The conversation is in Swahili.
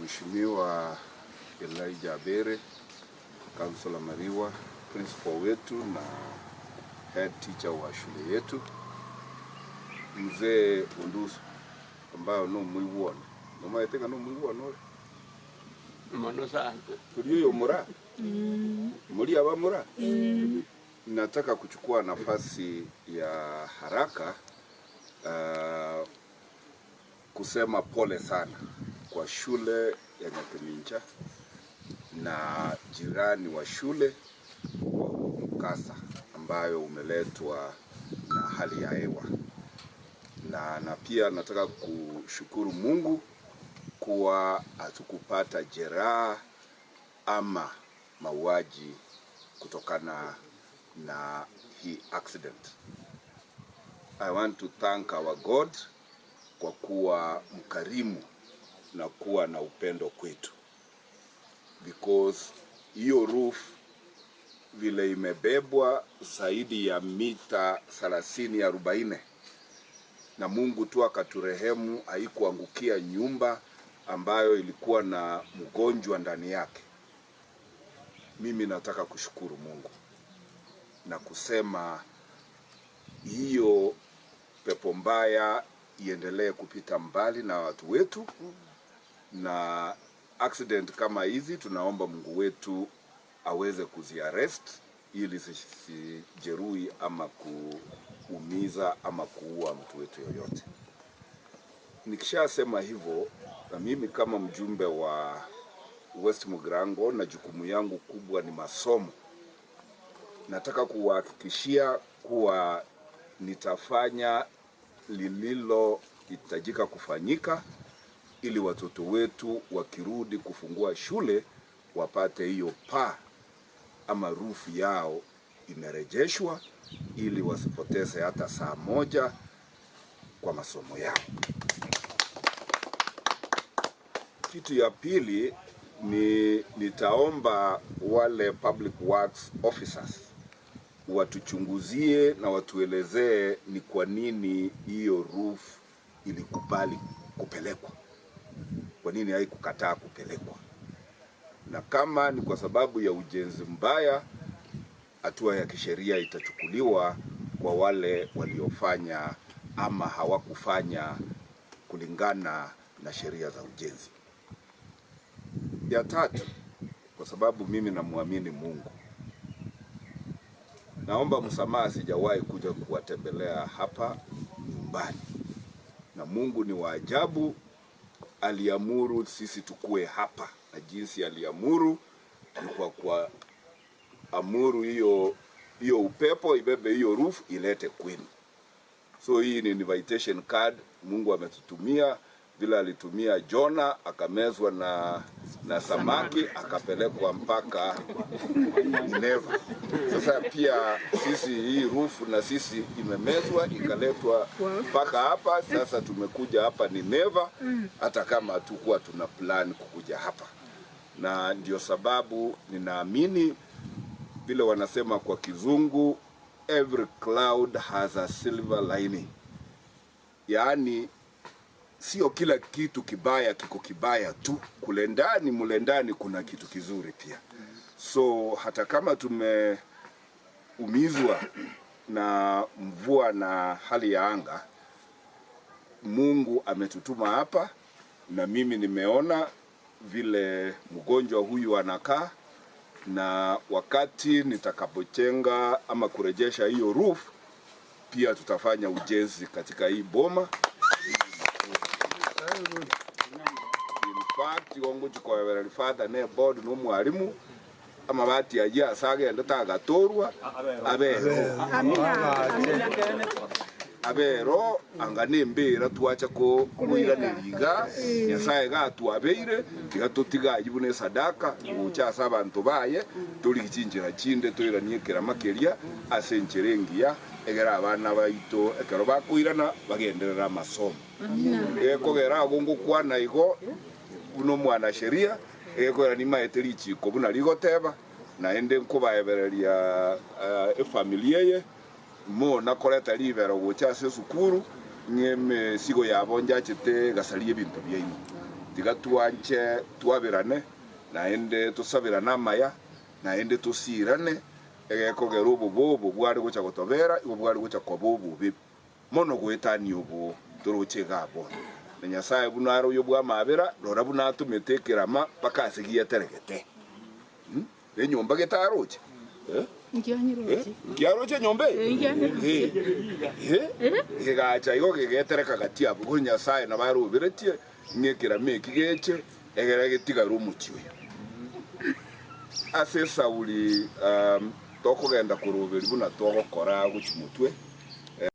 Mheshimiwa Elijah Abere, Councilor Mariwa, principal wetu na head teacher wa shule yetu, Mzee Unduso ambayo no muiwone nomaete ng'a nomoigwana ore. Mono sana. Tori oyo mura muri abamura. Nataka kuchukua nafasi ya haraka kusema pole sana kwa shule ya Nyakemincha na jirani wa shule kwa huu mkasa ambayo umeletwa na hali ya hewa, na pia nataka kushukuru Mungu kuwa hatukupata jeraha ama mauaji kutokana na hii accident. I want to thank our God kwa kuwa mkarimu na kuwa na upendo kwetu, because hiyo roof vile imebebwa zaidi ya mita 30 40, na Mungu tu akaturehemu, haikuangukia nyumba ambayo ilikuwa na mgonjwa ndani yake. Mimi nataka kushukuru Mungu na kusema hiyo pepo mbaya iendelee kupita mbali na watu wetu, na accident kama hizi tunaomba Mungu wetu aweze kuziarrest ili zisijeruhi ama kuumiza ama kuua mtu wetu yoyote. Nikishasema hivyo, na mimi kama mjumbe wa West Mugirango na jukumu yangu kubwa ni masomo, nataka kuwahakikishia kuwa nitafanya lililohitajika kufanyika ili watoto wetu wakirudi kufungua shule wapate hiyo paa ama roof yao imerejeshwa ili wasipoteze hata saa moja kwa masomo yao. Kitu ya pili ni nitaomba wale public works officers watuchunguzie na watuelezee ni kwa nini hiyo roof ilikubali kupelekwa, kwa nini haikukataa kupelekwa, na kama ni kwa sababu ya ujenzi mbaya, hatua ya kisheria itachukuliwa kwa wale waliofanya ama hawakufanya kulingana na sheria za ujenzi. Ya tatu, kwa sababu mimi namwamini Mungu, naomba msamaha, sijawahi kuja kuwatembelea hapa nyumbani, na Mungu ni wa ajabu, aliamuru sisi tukue hapa, na jinsi aliamuru ni kwa kuamuru hiyo hiyo upepo ibebe hiyo roof ilete kwenu. So hii ni invitation card Mungu ametutumia, vile alitumia Jona akamezwa na samaki akapelekwa mpaka Nineva. Sasa pia sisi hii roof na sisi imemezwa ikaletwa mpaka hapa. Sasa tumekuja hapa Nineva, hata kama hatukuwa tuna plan kukuja hapa, na ndio sababu ninaamini vile wanasema kwa Kizungu, every cloud has a silver lining, yaani sio kila kitu kibaya kiko kibaya tu, kule ndani mule ndani kuna kitu kizuri pia. So hata kama tumeumizwa na mvua na hali ya anga, Mungu ametutuma hapa, na mimi nimeona vile mgonjwa huyu anakaa, na wakati nitakapojenga ama kurejesha hiyo roof, pia tutafanya ujenzi katika hii boma. In fact, ongochikoebera father ne board no mwalimu amabati aye asagende tagatorwa abero abero anga nembera twacha ko koiraneriga Nyasaye gatwabeire tiga totigayi buna esadaka gocha ase abanto baye tori chinchera chinde toiranie kerama keria ase enchera engiya egera abana baito ekero bakoirana bagenderera amasomo ekogera ago ngokwana igo buna omwana sheria egekogera nimaete richiko buna rigoteba naende nkobaebereria efamily eye mo nakoreta ribero gocha ase esukuru ng'e emesigo yabo njachete gasaria ebinto biaino. Tiga twanche twaberane, naende tosaberane amaya, naende tosiirane, egekogera obobe obo bware gocha gotobera igo bware gocha koba obobe mono goetania obo toroche igaa bono. Na Nyasae buna are oyo bw'amaabera, rora buna atomete ekerama mpaka ase giateregete. Enyomba getaroche? Nkiaroche enyomba eye? Gegacha igo gegetereka gati abwo. Igo Nyasae nabo aroberetie ng'a ekerama eki geche, egere getigare omochie oyo. Ase esauri tokogenda koroberia buna togokora gochia motwe.